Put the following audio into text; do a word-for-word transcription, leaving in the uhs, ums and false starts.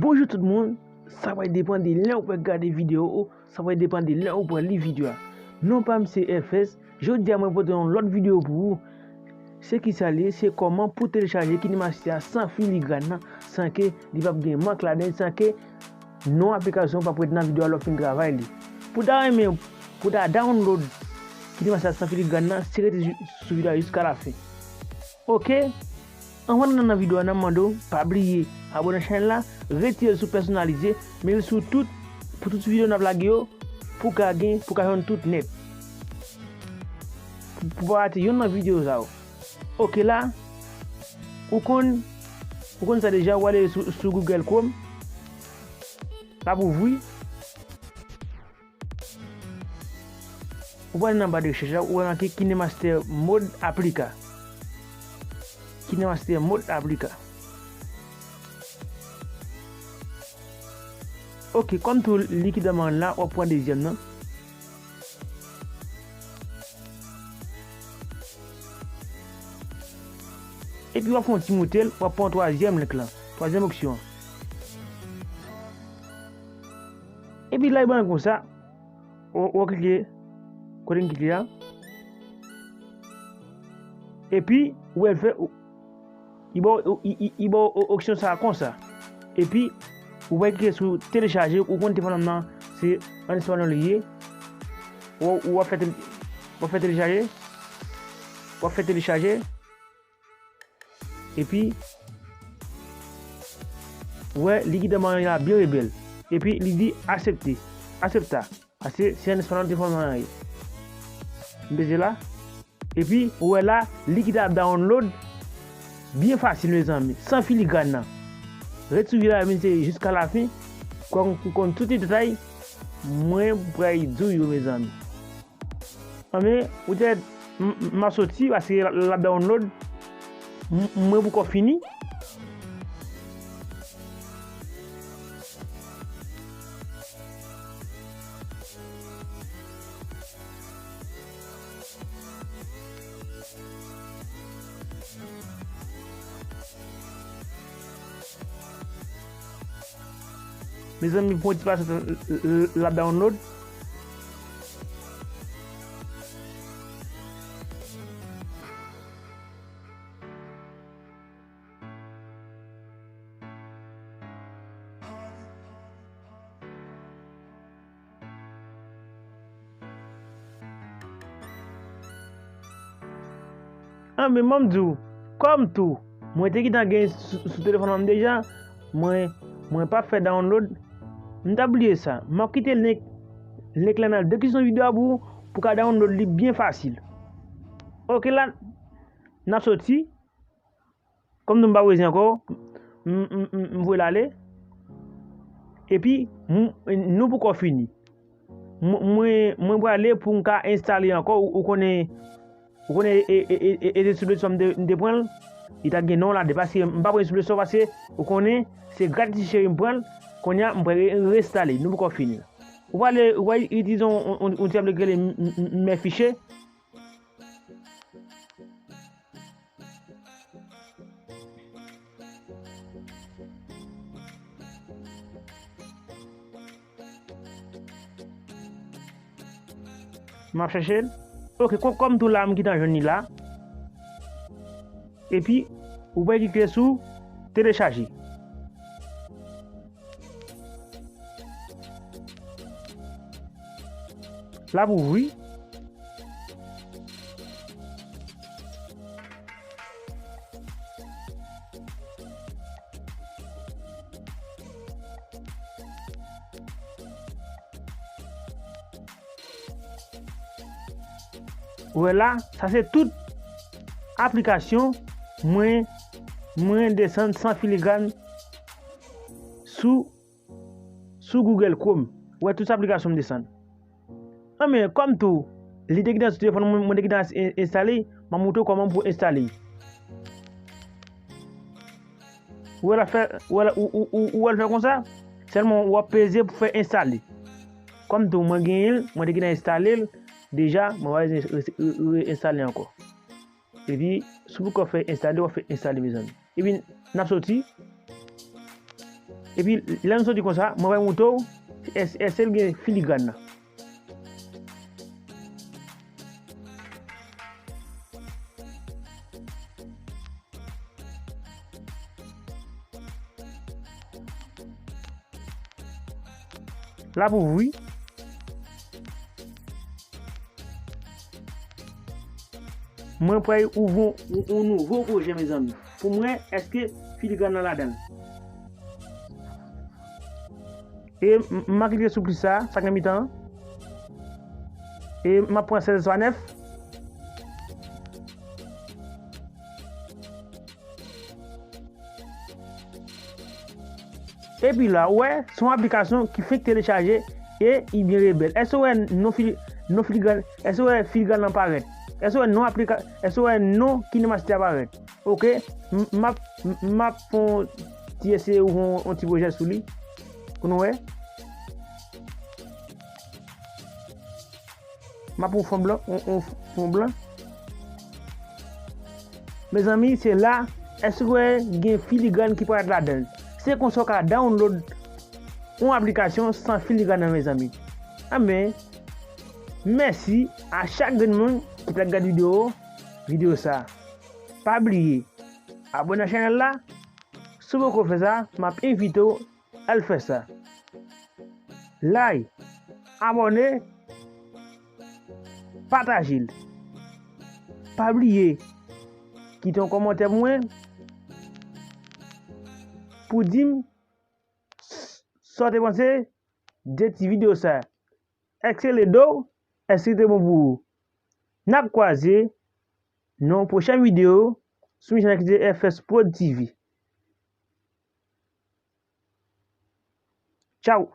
Bonjou tout moun, sa pral depann de lè ou pral gade videyo ou, sa pral depann de lè ou pral li videyo a. Non pa m se F S, jodi a mwen pote yon lòt videyo pou ou. Se kisa l ye? Se kòman pou telechaje KineMaster a san filigran nan, san ke li p ap gen mank ladan l, san ke non aplikasyon an p ap ret nan videyo a lè w fin travay li. Pou ta renmen, pou ta download KineMaster a san filigran nan, se rete sou videyo a jiska lafen. Oke? Anvan n nan videyo a, n ap mande w pa bliye abòne nan chanèl la, retire l sou pèsonalize, men l sou tout, pou tout videyo n ap lage yo, pou w ka gen, pou w ka jwenn tout nèt. Pou, pou w pa rate yonn nan videyo sa yo. Oke la, ou konn, ou konn sa deja, ou ale sou, sou Google Chrome, l ap ouvri. Ou pral nan ba de rechèch la, ou pral make KineMaster Mode Applica. KineMaster Mode Applica. Oke, kòm tou li ki nan men w la, w ap pran dezyèm nan. Epi w ap fè yon ti moute l, w ap pran twazyèm link lan, twazyèm opsyon an. Epi la, li ban l konsa, w, w klike kote m klike a. Epi, ou wè l fè, li ba w, li, li, li ba w opsyon sa a konsa. Epi, ou wè klike sou telechaje, ou konn telefòn nan se an espanyòl li ye. Ou, ou ap fè tele-, w ap fè telechaje. W ap fè telechaje. Epi, ou wè, li kite manyen la byen rebèl. Epi, li di aksepte. Aksepta. Paske se an espanyòl telefòn nan ye. M peze la. Epi, ou wè la, li kite ap download byen fasil, mezanmi. San filigran nan. Ret sou videyo a, vin se jiska lafen. Pou w konn tout detay, mwen pral di w yo, mezanmi. Anben, poutèt m, m, m ap soti paske l ap, l ap download. M, mwen poko fini. Mezanmi, pou yon ti pasyans, l, l, l ap download. Anben, ban m di w, kòm tou, mwen te gentan gen sou, sou telefòn an m deja, mwen, mwen p ap fè download, m t ap bliye sa. M ap kite link, link la nan deskripsyon videyo a pou ou, pou w ka download li byen fasil. Oke la, n ap soti. Kòm nou m pa bezwen ankò, m, m, m, m voye l ale. Epi, m, nou poko fini. M, mwen, mwen prale pou m ka enstale ankò. Ou, ou konnen, ou konnen e, e, e, e, e, e sou Play Store m te, m te pran l. Li ta gen non ladan, paske m pa pran sou Play Store, paske ou konnen se gratis cheri m pran l. Kounye a, m prale re-, reinstale. Nou poko fini. Ou prale, ou prale itilize yon, yon, yon, yon ti aplikasyon ki rele m, m, m, M F Fichier. M ap chèche l. Oke, kò-, kòm tou la, m gentan jwenn li la. Epi, ou pral klike sou telechaje. L ap ouvri. Ou wè la, sa se tout aplikasyon mwen, mwen desann san filigran sou, sou Google Chrome. Ou wè tout aplikasyon m desann. Anben, kòm tou, li te gentan sou telefòn mwen, mwen te gentan en-, enstale, m ap montre w kòman pou enstale. Ou wè l ap fè, ou wè l, ou, ou, ou, ou wè l fè konsa, sèlman w ap peze pou fè enstale. Kòm tou, mwen genyen l, mwen te gentan enstale l deja, mwen pa bezwen re-, re-, re-, re-enstale ankò. Epi, si w poko fè enstale, w ap fè enstale, mezanmi. Epi, n ap soti. Epi lè nou soti konsa, mwen pral montre w es- èske l gen filigran nan. L ap ouvri. Mwen pral ouvri yon, yon nouvo pwojè, mezanmi. Pou m wè èske filigran nan ladan l. E m, m a klike sou plis sa, sa k nan mitan an. E m ap pran sèz swa nèf. Epi la, ou wè, se yon aplikasyon ki fenk telechaje e li byen rebèl. Èske ou wè non fili, non filigran, èske ou wè filigran nan parèt? Èske ou wè non aplika, èske ou wè non KineMaster a parèt? Ok, m, m ap, m, m ap fè yon ti eseye ouvri yon, yon ti pwojè sou li. Pou nou wè. M ap yon fon blan, yon, yon fon blan. Mezanmi, se la, èske w wè gen filigran ki parèt ladan l? Se konsa w ka download yon aplikasyon san filigran nan, mezanmi. Anben, mèsi a chak grenn moun ki t ap gade videyo, videyo sa. Pa bliye, abòne nan chanèl la. Si w poko fè sa, m ap envite w al fè sa. Like, abòne, pataje l. Pa bliye, kite yon kòmantè pou mwen pou di m s- sa w te panse de ti videyo sa. Èske l ede w? Èske l te bon pou ou? N ap kwaze nan yon pwochèn videyo sou chanèl ki se F S Prod T V. Tchaw!